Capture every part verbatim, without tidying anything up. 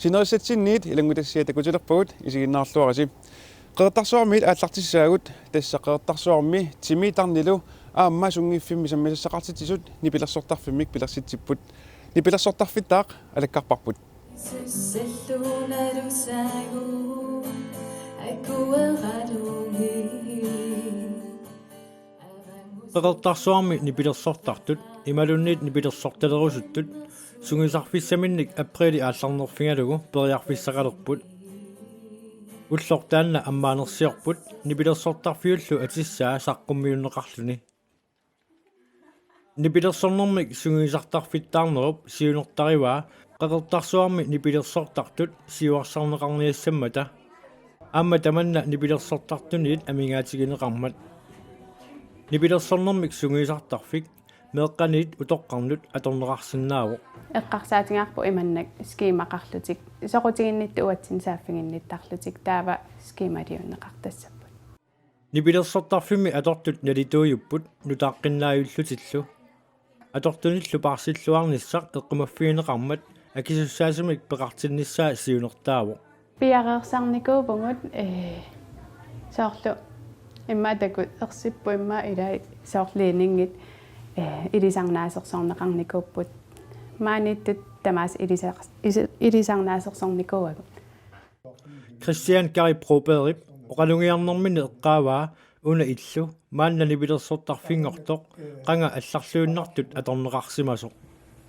Sinerissatsinniit ilanngutassiat takutilerpagut, isiginnaarluarisi. Qeqertarsuarmiit aallartissaagut, tassa Qeqertarsuarmi Timi Tarnilu aamma sunngiffimmi sammisassaqartitsisut nipilersortarfimmik pilersitsipput. Nipilersortarfittaaq alakkarparput. Qeqertarsuarmi nipilersortartut imaluunniit nipilersortalerusuttut sungiusarfissaminnik apriili aallarnerfigalugu periarfissaqalerput. Ulloq taanna ammaanersiorput nipilersortarfiullu atissaa saqqummiunneqarluni. Nipilersornermik sungiusartarfittaarnerup siunertarivaa Qeqertarsuarmi nipilersortartut siuarsarneqarniassammata. Aamma tamanna nipilersortartuniit amigaatigineqarmat. Nipilersornermik sungiusartarfik meeqqaniit utoqqarnut atorneqarsinnaavoq. Eqqarsaatigaarput imannak skemaqarlutik, soqutiginnittut uatsinnut saaffiginnittarlutik, taava skemaliunneqartassapput. Nipilersortarfimmi atortut nalituujupput nutaaqqinnaajuullutillu. Atortunillu paarsilluarnissaq eqqumaffigineqarmat akisussaasumik peqartinnissaa siunertaavoq. Piareersarnikuuvugut, ee, soorlu immaqa takusipput immaqa ilai soorlu ledningit, ee, ilisarnaasersorneqarnikuupput. Maaniittut tamaasa ilisar-, isi-, ilisarnaasersornikuuagut. Christian Kari Brobergip oqalugiarnermini eqqaavaa una illu maanna nipilersortarfinngortoq qanga allarluinnartut atorneqarsimasoq.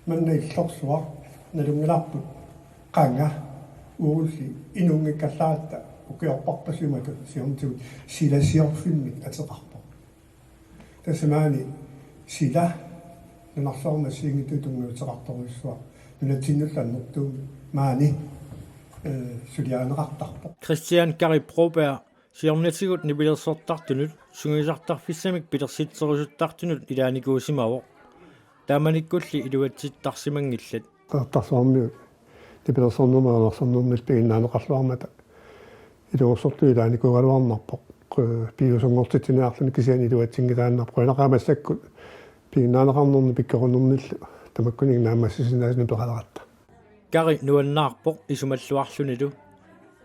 Manna illorsuaq nalunngilarput qanga uulli inunngikkallaaratta ukiorparpassuit siornatigut silasiorfimmik ateqarpoq. Tassa maani sila nunarsuarmi assigiinngitsut tunngaveqartorujussuaq. Nunatsinnullu annertuumik maani, ee, suliarineqartarpoq. Christian Kari Broberg siornatigut nipilersortartunut sungiusartarfissamik pilersitserusuttartunut ilaanikuusimavoq. Taamanikkulli iluatsittarsimanngillat. Qeqertarsuarmiut nipilersornermut amerlasoornermut piginnaaneqarluarmata ilungersortut ilaanikuugaluarnarpoq. Ee, piviusunngortitsiniarluni kisianni iluatsinngitsoornarpoq. Qujanaqaaq massakkut piginnaaneqarnerni pikkorunernillu tamakkuninnga naammassisinnaasunik peqaleratta. Kari nuannaarpoq isumalluarlunilu.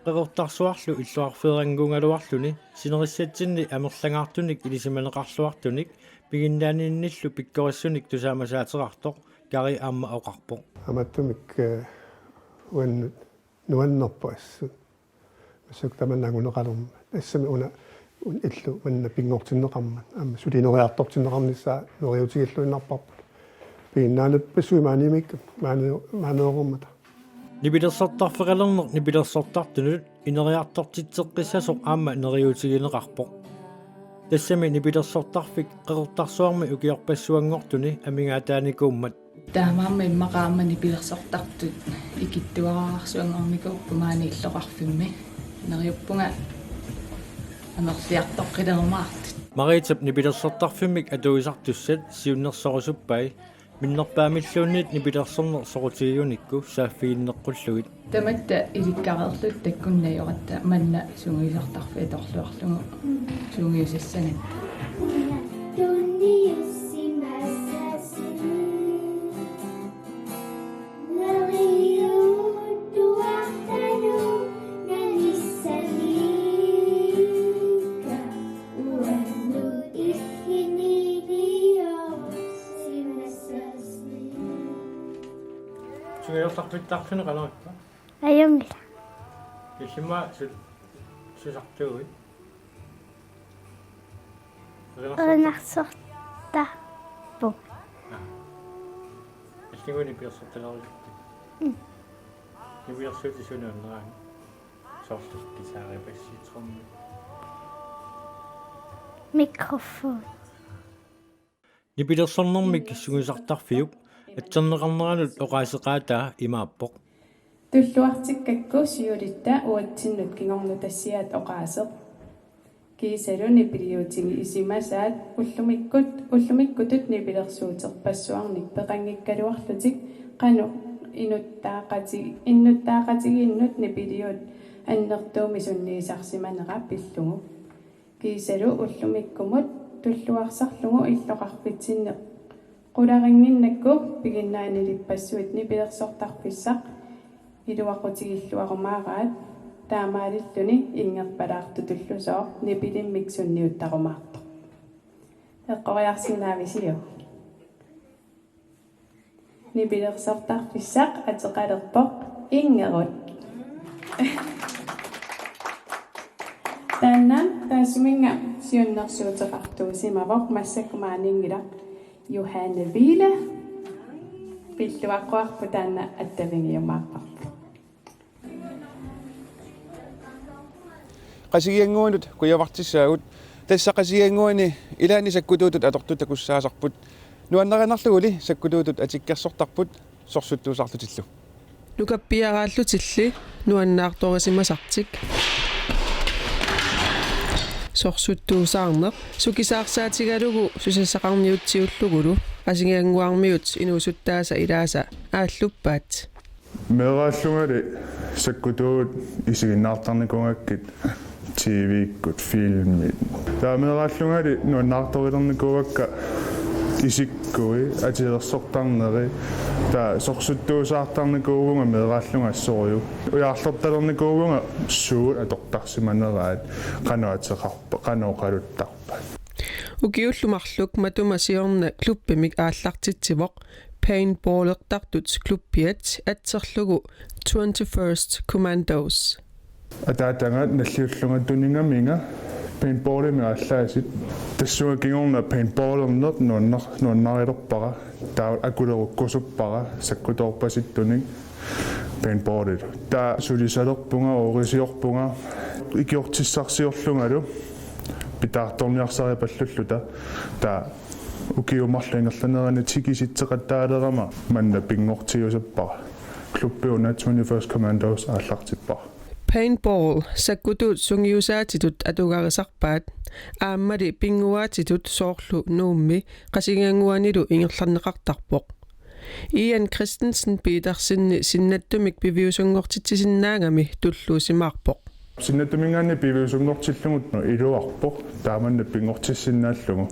Qeqertarsuarlu illoqarfeerannguugaluarluni sinerissatsinni amerlangaartunik ilisimaneqarluartunik piginnaaninnillu pikkorissunik tusaamasaateqartoq Kari aamma oqarpoq. Tamattumik, ee, uannut nuannerpoq assut. Massakkut tamanna anguneqalermat. Tassami una, una illu manna pinngortinneqarmat. Aamma suli ineriartortinneqarnissaa neriuutigilluinnarparput. Piginnaanipassuit maaniimmik, maani-, maaneerummata. Nipilersortarfeqalerneq nipilersortartunut ineriartortitseqqissasoq aamma neriuutigineqarpoq. Tassami nipilersortarfik Qeqertarsuarmi ukiorpassuanngortuni amigaataanikuummat. Taamaammat immaqa aamma nipilersortartut ikittuararsuanngornikuupput maani illoqarfimmi. Neriuppunga amerliartoqqilerumaartut. Mariitap nipilersortarfimmik atuisartussat siunnersorusuppai minnerpaamilluunniit nipilersorneq soqutigigunikku saaffiginneqqullugit. Tamatta ilikkareerluta takkunnajoratta manna sungiusartarfik atorluarlugu sungiusassagatta. Sungiusartarfittaarluni qanoq ippa? Ajunngilaq. Illimmi su-, susartuuit? Erinarsorta-, erinarsortarpunga. Aa. Illimmi nipilersortalerusuttut. Mm. Nipilersuutit suna nuannaraanni? Soorlu guitari, bassi, trommi. Mikrofon. Nipilersornermik sungiusartarfiup atserneqarneranut oqaaseqaataa imaappoq. Tulluartikkakku siulitta uatsinnut kingornutassiaat oqaaseq. Kiisalu nipiliutigisimasaat ullumikkut, ullumikkutut nipilersuuterpassuarnik peqanngikkaluarlutik qanoq innuttaaqati-, innuttaaqatigiinnut nipiliut annertuumik sunniisarsimanera pillugu. Kiisalu ullumikkumut tulluarsarlugu illoqarfitsinni qularinnginnakku piginnaanilippassuit nipilersortarfissaq Iluaqutigilluarumaaraat, taamaalilluni inngerpalaartutullusooq nipilimmik sunniuttarumaartoq. Eqqoriarsinnaavisiuk? Nipilersortarfissaq ateqalerpoq inngerut. Taanna taassuminnga siunnersuuteqartuusimavoq, massakkut maaniinngilaq Johanne Wiele. Pilluaqquarput, taanna attavigiumaarparput. Qasigiannguanut kujavartissaagut. Tassa Qasigiannguani ilaanni sakkutuutut atortut takussaasarput. Nuannarinerluguli sakkutuutut atikkersortarput sorsuttuusaarlutillu. Nukappiaraallutilli nuannaartorisimasartik. Sorsuttuusaarneq sukisaarsaatigalugu susassaqarniutsiullugulu Qasigiannguarmiut inuusuttaasa ilaasa aalluppaat. Meeraallungali sakkutuut isiginnaartarnikuugakkit, T V-kkut, filmit. Taava meeraallungali nuannaartorilernikuuakka isikkui, atilersortarneri. Taava sorsuttuusaartarnikuuvunga meeraallunga assorujuk. Ujaarlertalernikuuvunga suut atortarsimaneraat, qanoq ateqarpa, qanoq oqaluttarpa. Ukiullu marluk matuma siorna klubbimik aallartitsivoq paintballertartut klubbiat atserlugu Twenty-first Commandos. Ataataga nalliullunga tunigaminga paintballimik aallaasit. Tassunga kingorna paintballerneq nuannar-, nuannarilerpara. Taava akulerukkusuppara sakkutoorpasittunik paintballilu. Taava sulisalerpunga, oorisiorpunga, ikiortissarsiorlungalu pitaartorniarsaripallulluta. Taava ukiut marluk ingerlaneranni tikisitseqataalerama manna pinngortiusappara. Klubbi una Twenty-first Commandos aallartippara. Paintball sakkutuut sungiusaatitut atugarisarpaat, aammali pinnguaatitut soorlu Nuummi Qasigiannguanilu ingerlanneqartarpoq. Ian Christensen Petersenip sinnattumik piviusunngortitsisinnaagami tulluusimaarpoq. Sinnattuminngaanniit piviusunngortillugu iluarpoq, taamanna pinngortissinnaallugu.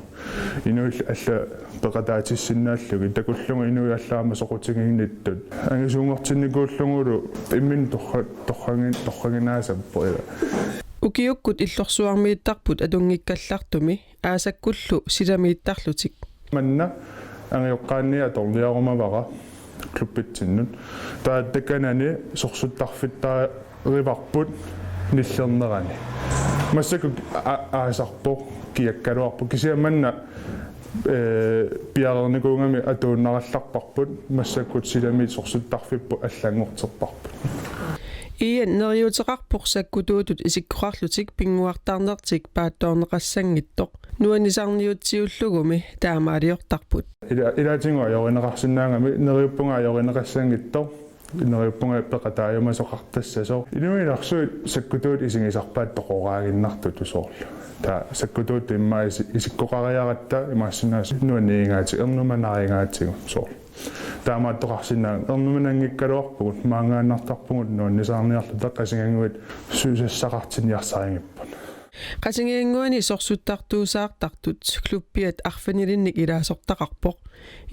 Inuillu allat peqataatissinnaallugit, takullunga inuit allat aamma soqutiginnittut. Angisuunngortinnikoollugulu imminut torra-, torragin-, torraginaasapput ila. Ukiukkut illorsuarmiittarput atunngikkallartumi, aasakkullu silamiittarlutik. Manna angajoqqaanni atorniarumavara klubbitsinnut. Taava takanani sorsuttarfittaarivarput nillernerani. Massakkut a-, aasarpoq, kiakkaluarpoq. Kisianni manna, ee, piareernikuugami atuinnarallarparput, massakkut silamiit sorsuttarfipput allanngorterparput. Ian neriuuteqarpoq sakkutuutut isikkoqarlutik pinnguartarnertik paatsoorneqassanngitsoq. Nuannisarniutsiullugumi taamaaliortarput. Ila-, ilaatigut ajorineqarsinnaagami, neriuppunga ajorineqassanngitsoq, neriuppunga peqataajumasoqartassasoq. Inuiaat ilaat sakkutuut isigisarpaat toqoraaginnartutut soorlu. Taava sakkutuut immaqa isi-, isikkoqariaratta imaassinnaavoq nuanniingaatigut, ernumanariingaatigut soorlu. Taamaattoqarsinnaavoq, ernumananngikkaluarpugut, maanngaannartarpugut nuannisaarniarluta, Qasigiannguit susassaqartinniarsarigipput. Qasigiannguani sorsuttartuusaartartut klubbiat arfinilinnik ilaasortaqarpoq.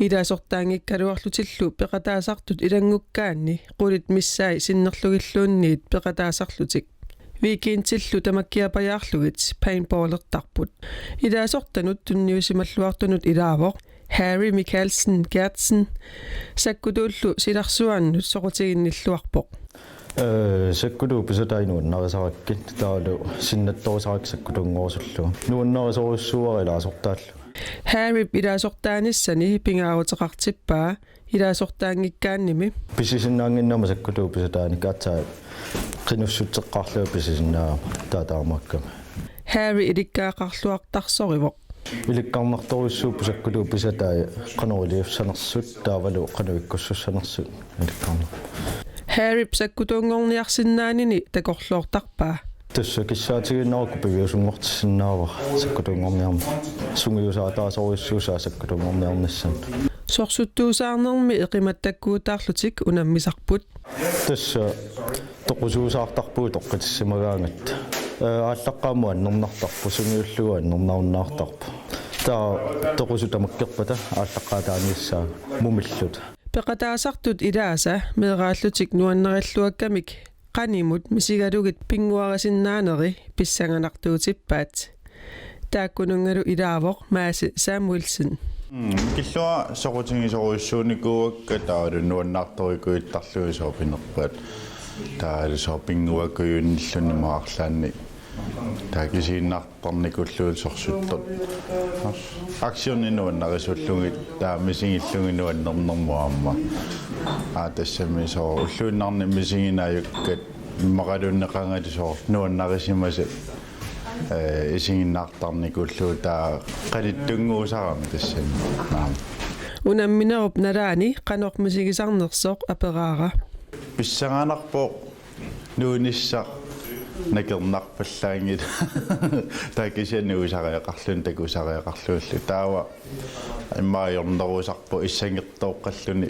Ilaasortaanngikkaluarlutillu peqataasartut ilanngukkaanni qulit missaat sinnerlugilluunniit peqataasarlutik. Weekendillu tamakkiapajaarlugit paintballertarput. Ilaasortanut tunniusimalluartunut ilaavoq Harry Michaelsen Gertsen, sakkutuullu silarsuaannut soqutiginnilluarpoq. Ee, sakkutuut pisataat nuannarisarakkit, taavalu sinnattorisarakkit sakkutuunngorusullugu. Nuannarisorujussuuara ilaasortaallugu. Harryp ilaasortaanissani pingaaruteqartippaa ilaasortaanngikkaannimi. Pisisinnaannginnama sakkutuut pisataanik, aatsaat qinussutseqqaarlunga pisisinnaagama, taava taamaakkami. Harry ilikkagaqarluartarsorivoq. Ilikkarnartorujussuupput sakkutuut pisataat qanoq iliussanersut taavalu qanoq ikkussussanersut ilikkarnarpoq. Harryp sakkutuunngorniarsinnaanini takorloortarpaa. Tassa kissaatigiinnarukku piviusunngortissinnaavara sakkutuunngorniarneq. Sungiusaataasorujussuusaa sakkutuunngorniarnissannut. Sorsuttuusaarnermi eqimattakkuutaarlutik unammisarput. Tassa toqusuusaartarpugut toqqitissimagaangatta. Ee, aallaqqaammut annernartarpoq, sungiullugu annernarunnaartarpoq. Taava toqusut tamakkerpata aallaqqaataaniassaagut mumilluta. Peqataasartut ilaasa meeraallutik nuannarilluakkamik qanimut misigalugit pinnguarisinnaaneri pissanganartuutippaat. Taakkununngalu ilaavoq Maasi Samuelsen. Mm, killua soqutigisorujussuunikuuakka taavalu nuannaartorikujuttarlugit sooq pinerpaat. Taavalu sooq pinnguakujunnilluni maarlaanni. Taava kisiinnartarnikuullugu sorsuttoq. Aktiuni nuannarisuullugit taava misigillugit nuannernermut aamma. Aa, tassami sooq ulluinnarni misiginaajuakkat immaqaluunniit qangali sooq nuannarisimasat, eh, isiginnaartarnikuullugu taava qalittunnguusarami tassami. Aamma. Unamminerup nalaani qanoq misigisarnersoq aperaara. Pissanganarpoq nuunissaq nakernarpallaanngilaq. Taava kisianni nuusariaqarluni, takusariaqarlugillu. Taava immaqa ajornerusarpoq issanngortooqqalluni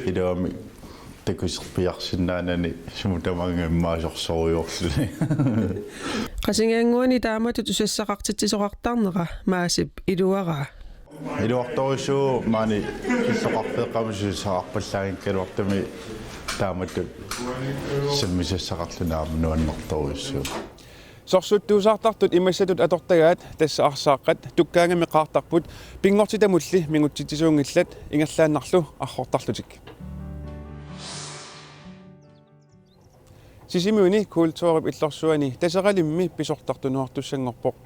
iluamik takuserpiarsinnaanani sumut tamanna immaqa sorsorujoorluni. Qasigiannguani taamatut susassaqartitsisoqartarnera Maasip iluaraa. Iluartorujussuuvoq maani illoqarfeeqqamut susassaqarpallaanngikkaluartumik taamatut sammisassaqarluni aamma nuannertorujussuuvoq. Sorsuttuusaartartut imassatut atortagaat tassa arsaaqqat tukkaangami qaartarput pinngortitamulli mingutsitsisuunngillat ingerlaannarlu arrortarlutik. Sisimiuni Kulturip illorsuani Taseralimmi pisortaq tunuartussanngorpoq.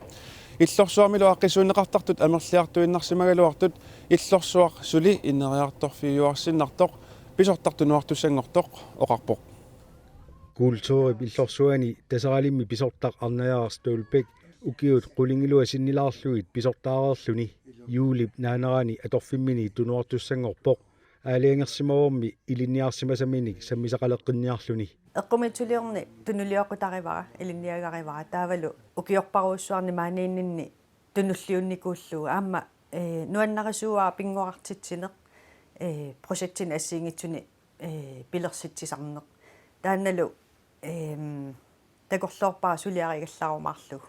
Illorsuarmilu aaqqissuunneqartartut amerliartuinnarsimagaluartut illorsuaq suli ineriartorfiujuarsinnartoq pisortaq tunuartussanngortoq oqarpoq. Kulturip illorsuani Taseralimmi pisortaq Arnajaaq Støvlbæk ukiut qulingiluat sinnilaarlugit pisortaareerluni juulip naanerani atorfimmini tunuartussanngorpoq. Aalajangersimavormi ilinniarsimasaminik sammisaqaleqqinniarluni. Eqqumiitsuliorneq tunuliaqutariaqarpara, ilinniagarpara, taavalu ukiorparujussuarni maaniinninni tunulliunnikuullugu aamma, eh, nuannarisuuara pinnguartitsineq, eh, projektinik assigiinngitsunik, eh, pilersitsisarneq. Taannalu, ehm, takorloorpara suliarigallarumaarlugu.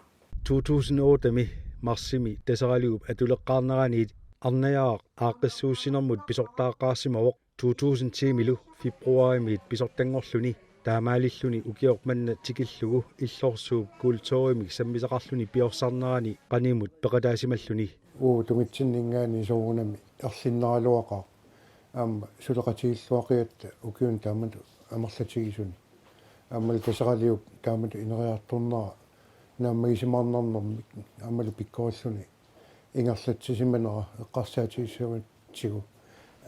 To tusind otte-mi marsimi Taseraliup atuleqqaarneraniit Arnajaaq aaqqissuussinermut pisortaaqqaarsimavoq. To tusind ti-milu februarimiit pisortanngorluni taamaalilluni ukioq manna tikillugu illorsuup kulturimik sammisaqarluni piorsarnerani qanimut peqataasimalluni. Uagut tungitsinninngaanniit soorunami erlinnaraluaqaaq aamma suleqatigilluaqigatta ukiuni taamatut amerlatigisuni. Aammalu Taseraliup taamatut ineriartornera naammagisimaarnarnermik aammalu pikkorilluni ingerlatsisimanera eqqarsaatigissagatsigu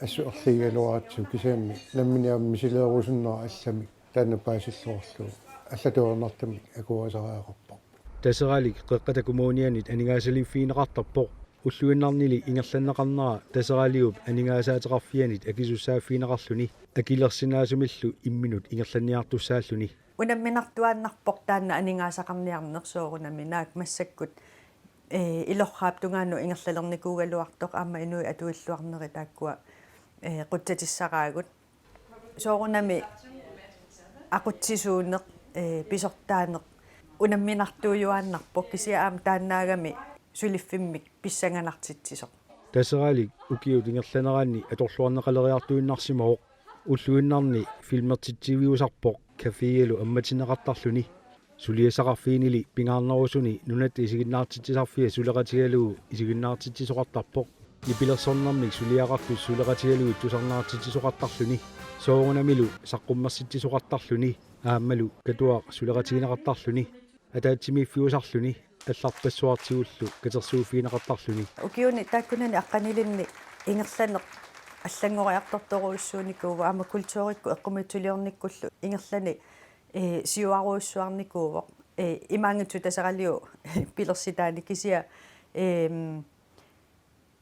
assut erligigaluaratsigu kisianni nammineq aamma misileerusunnera allamik taanna paasilluarlugu allatut ajornartumik akuerisariaqarparput. Taseralik Qeqqata Kommunianit aningaasaliiffigineqartarpoq. Ulluinnarnili ingerlanneqarnera Taseraliup aningaasaateqarfianit akisussaaffigineqarluni akilersinnaasumillu imminut ingerlanniartussaalluni. Unamminartuaannarpoq taanna aningaasaqarniarneq soorunami naak massakkut, eh, ilorraap tungaanut ingerlalernikuugaluartoq aamma inuit atuilluarneri taakkua, eh, qutsatissaraagut. Soorunami aqutsisuuneq, eh, pisortaaneq unamminartuujuaannarpoq kisianni aamma taannaagami suliffimmik pissanganartitsisoq. Taseralik ukiut ingerlaneranni atorluarneqaleriartuinnarsimavoq. Ulluinnarni filmertitsiviusarpoq caféalu ammatinneqartarluni. Suliassaqarfiinili pingaarnerusuni Nunatta Isiginnaartitsisarfia suleqatigalugu isiginnaartitsisoqartarpoq. Nipilersornermik suliaqartut suleqatigalugit tusarnaartitsisoqartarluni. Soorunamilu saqqummersitsisoqartarluni. Aammalu Katuaq suleqatigineqartarluni. Ataatsimiiffiusarluni allarpassuartigullu katersuuffigineqartarluni. Ukiuni taakkunani aqqanilinni ingerlaneq allanngoriartortorujussuunikuuvoq aamma kulturikkut eqqumiitsuliornikkullu ingerlaneq, eh, siuarujussuarnikuuvoq. Eh, imaanngitsoq Taseraliup pilersitaaneq kisianni, ehm,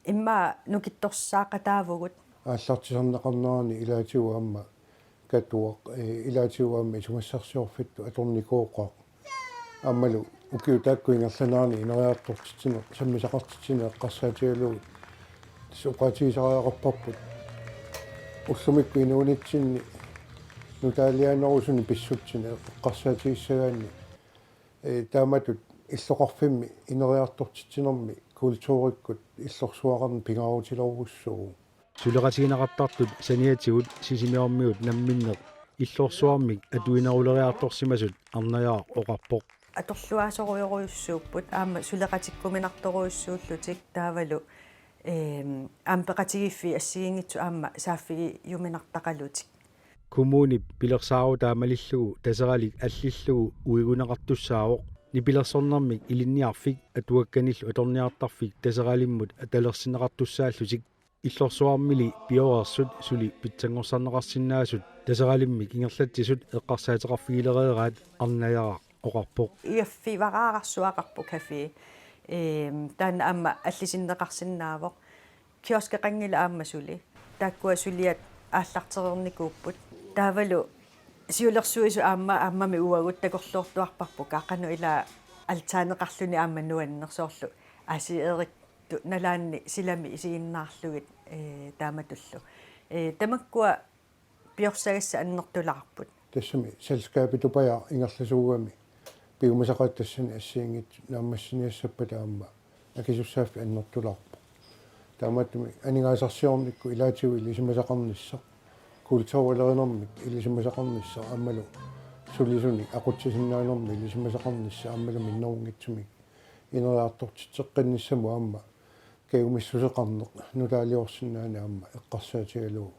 immaqa nukittorsaaqataavugut. Aallartisarneqarnerani ilaatigut aamma Katuaq, eh, ilaatigut aamma isumassarsiorfittut atornikooqaaq. Aammalu ukiut taakku ingerlaneranni ineriartortitsineq, sammisaqartitsineq eqqarsaatigalugu tassa oqaatigisariaqarparput. Ullumikkut inuunitsinni nutaaliaanerusunik pissutsineq eqqarsaatigissagaanni, eh, taamatut illoqarfimmi ineriartortitsinermi kulturikkut illorsuaqarneq pingaarutilorujussuuvoq. Suleqatigineqartartut saniatigut Sisimiormiut namminneq illorsuarmik atuineruleriartorsimasut Arnajaaq oqarpoq. Atorluaasorujorujussuupput aamma suleqatikkuminartorujussuullutik taavalu, eem, aamma peqatigiiffiit assigiinngitsut aamma saaffigiuminartaqalutik. Kommunip pilersaarutaa malillugu Taseralik allillugu uiguneqartussaavoq. Nipilersornermik ilinniarfik atuakkanillu atorniartarfik Taseralimmut atalersinneqartussaallutik. Illorsuarmili pioreersut suli pitsanngorsarneqarsinnaasut Taseralimmik ingerlatsisut eqqarsaateqarfigilereeraat Arnajaaq oqarpoq. Igaffivaraarsuaqarpoq café. Eem, taanna aamma allisinneqarsinnaavoq. Kioskeqanngilaq aamma suli. Taakkua suliat aallartereernikuupput. Taavalu siulersuisut aamma aammami uagut takorloortuarparput. Qanoq ila altaneqarluni aamma nuannersoorlu. Asi Erik tu nalaanni silami isiginnaarlugit, ee, taamatullu. Ee, tamakkua piorsagassat annertulaarput. Tassami selskabitupajaq ingerlasuugami piumasaqaatit tassani assigiinngitsut naammassiniassappata aamma akisussaaffik annertulaarpoq. Taamaattumik aningaasarsiornikkut ilaatigut ilisimasaqarnissaq, kulturalerinermik ilisimasaqarnissaq aammalu sulisunik aqutsisinnaanermik ilisimasaqarnissaq aammalu minnerunngitsumik ineriartortitseqqinnissamut aamma kajumissuseqarneq nutaaliorsinnaaneq aamma eqqarsaatigalugu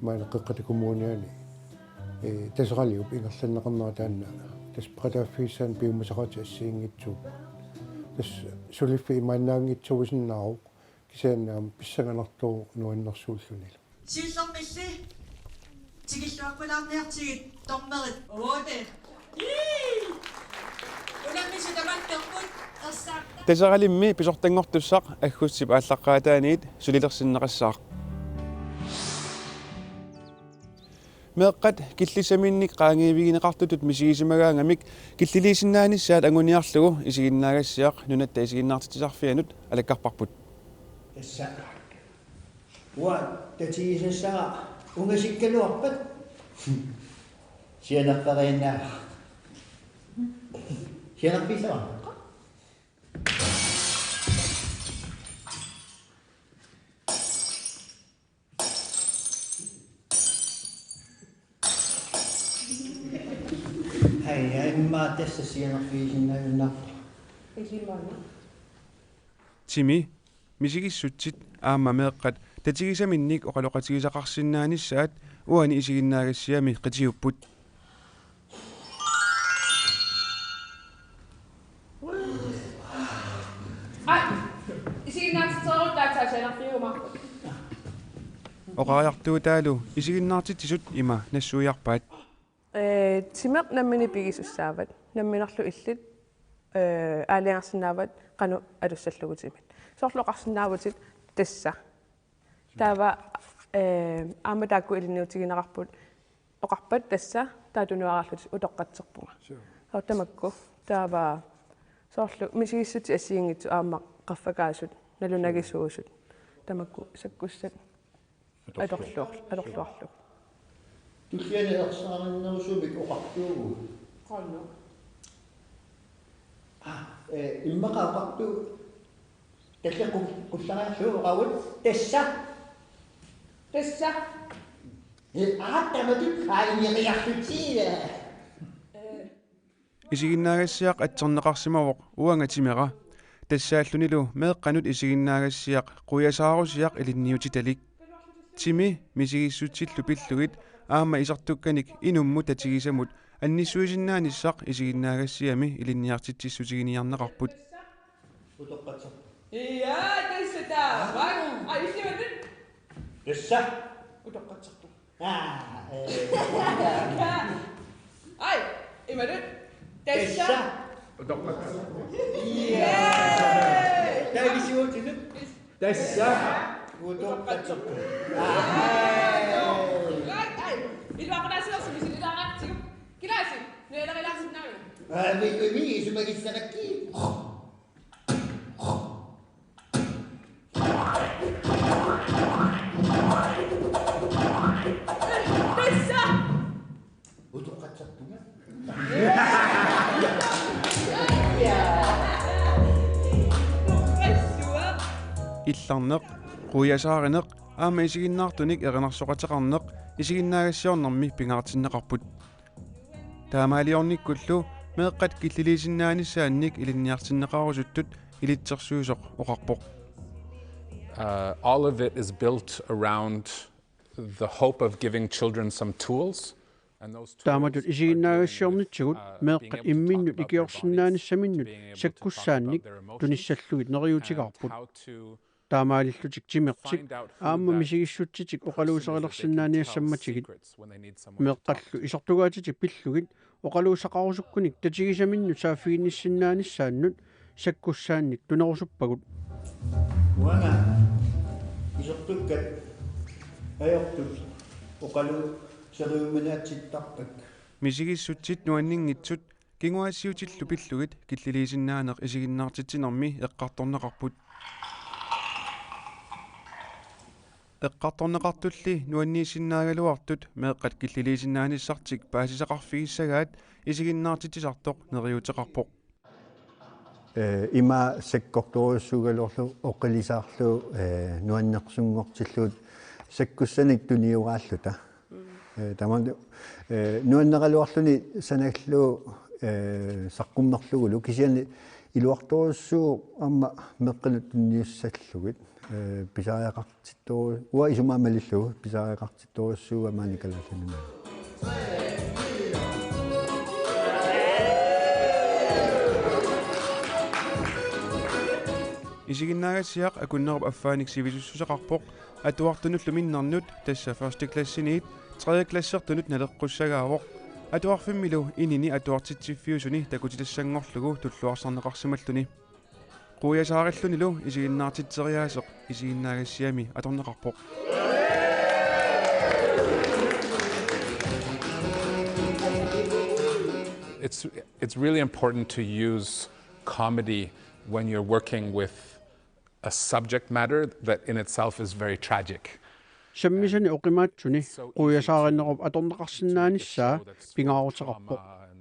maani Qeqqata Kommuniani, ee, Taseraliup ingerlanneqarnera taanna tassa peqataaffigissaanni piumasaqaatit assigiinngitsuupput. Tassa suliffik imaannaanngitsorusinnaavoq kisianni aamma pissanganartoq nuannersuullunilu. Siullermilli tikilluaqqulaarniartigit dommerit otte. Ii! Unammisut tamakkerput ersaarta. Taseralimmi pisortanngortussaq aggustip aallaqqaataaniit sulilersinneqassaaq. Meeqqat killissaminnik qaangiivigineqartutut misigisimagaangamik killiliisinnaanissaat anguniarlugu isiginnaagassiaq Nunatta Isiginnaartitsisarfianut alakkarparput. Tassa. Uanga tatigisassara ungasikkaluarpat sianerperiinnaava. Sianerpiissavarput. Ai, ai, immaqa tassa sianerpigisinnaajunnaarpara. Isimana. Timi, misigissutsit aamma meeqqat tatigisaminnik oqaloqatigisaqarsinnaanissaat uani isiginnaagassiami qitiupput. Ai, isiginnaatitsereerutta aatsaat sianerpiumaarput. Oqariartuutaalu isiginnaartitsisut ima nassuiarpaat. Ee, timeq nammineq pigisussaavat. Namminerlu illit, ee, aalajangersinnaavat qanoq atussallugu timit. Soorlu oqarsinnaavutit tassa. Taava, ee, aamma taakku ilinniutigineqarput oqarpat tassa taava tunuaraallutit utoqqatserpunga. Suu. Soorlu tamakku. Taava soorlu misigissutsit assigiinngitsut aamma qaffakaasut, nalunagisuusut. Tamakku sakkussat. Atorluar-, atorluarlugu. Tulliani ersaarinnerusumik oqartuuvugut. Qanoq? Aa, ee, immaqa oqartuuvoq. Tallimat qu-, qullariarlugu oqarput. Tassa. Tassa. Ee, aa, tamatut qaangiivigiarlutit. Ee. Isiginnaagassiaq atserneqarsimavoq uanga timera. Tassaallunilu meeqqanut isiginnaagassiaq quiasaarusiaq ilinniutitalik. Timi misigissutsillu pillugit aamma isertukkanik inummut tatigisamut annissuisinnaanissaq isiginnaagassiami ilinniartitsissutiginiarneqarput. Utoqqatserpunga. Ia, tassa taava. Ai, illimannut. Tassa. Utoqqatserpunga. Aa, ee. Ai, imatut. Tassa. Tassa. Utoqqatserpunga. Ia. Taava isiutinut. Tassa. Utoqqatserpunga. Ai, ai. Iluaqutaasiorsi misililaaratsigu. Kilaasi, nuilerilaarsinnaavit. Aa, mi, mi, isumagissarakkit. Tassa! Utoqqatserpunga. Illarneq, quiasaarineq, aamma isiginnaartunik erinarsoqateqarneq isiginnaagassiornermi pingaartinneqarput. Taamaaliornikkullu meeqqat killiliisinnaanissaannik ilinniartinneqarusuttut ilitsersuisoq oqarpoq. Uh, all of it is built around the hope of giving children some tools. And those tools Taamatut are isiginnaagassiornitsigut dealing, uh, meeqqat being able to imminnut talk about their ikiorsinnaanissaminnut bodies, to being able to talk about sakkussaannik their emotions, tunissallugit and neriuutigaarput. How to Taamaalillutik timertik find out who aamma that misigissutsitik person is that they can tell oqaluuseqalersinnaaniassammatigit. Secrets when they need someone to talk Meeqqallu isortugaatitik pillugit oqaluusaqarusukkuni tatigisaminnut saaffiginnissinnaanissannut sakkussaannik tunerusuppagut. Uanga isortukkat ajortut oqaluuseriuminatsittarpakka. Misigissutsit nuanninngitsut kinguaassiuutillu pillugit killiliisinnaaneq isiginnaartitsinermi eqqartorneqarput. Eqqartorneqartulli nuanniissinnaagaluartut meeqqat killiliisinnaanissartik paasisaqarfigissagaat isiginnaartitsisartoq neriuuteqarpoq. Eh, ima sakkortorujussuugaluarlugu oqilisaarlugu, eh, nuannersunngortillugu sakkussanik tunioraalluta. Eh, tamanna, eh, nuanneraluarluni sanallugu, eh, saqqummerlugulu kisianni iluartorujussuuvoq aamma meeqqanut tunniussallugit, eh, pisariaqartittoru-, uanga isumaga malillugu pisariaqartittorujussuuvoq maani Kalaallit Nunaanni. Isiginnaagassiaq akunnerup affaanik sivisussuseqarpoq atuartunullu minnernut, tassa første klassiniit tredje klassertunut naleqqussagaavoq. Atuarfimmilu inini atuartitsiffiusuni takutitassanngorlugu tulluarsarneqarsimalluni. Quiasaarillunilu isiginnaartitseriaaseq isiginnaagassiami atorneqarpoq. It's, it's really important to use comedy when you're working with a subject matter that in itself is very tragic. Sammisani oqimaatsuni quiasaarinerup atorneqarsinnaanissaa pingaaruteqarpoq.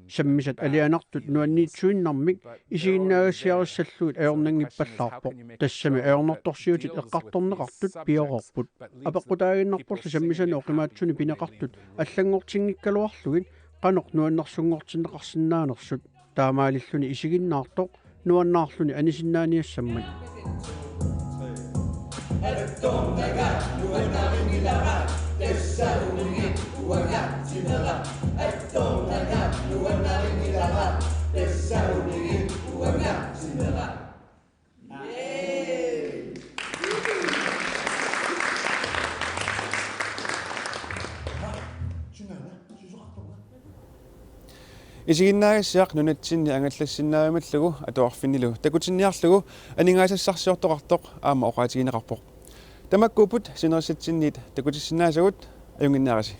Sammisat alianartut nuanniitsuinnarmik isiginnaagassiarissallugit ajornanngippallaarpoq. Tassami ajornartorsiutit eqqartorneqartut pioreerput. Apeqqutaaginnarporli sammisani oqimaatsuni pineqartut allanngortinngikkaluarlugit qanoq nuannersunngortinneqarsinnaanersut. Taamaalilluni isiginnaartoq nuannaarluni anisinnaaniassammat. Isiginnaagassiaq nunatsinni angallassinnaavimallugu atuarfinnilu takutinniarlugu aningaasassarsiortoqartoq aamma oqaatigineqarpoq. Tamakkuupput sinerissatsinniit takutissinnaasagut, ajunnginnaarisi.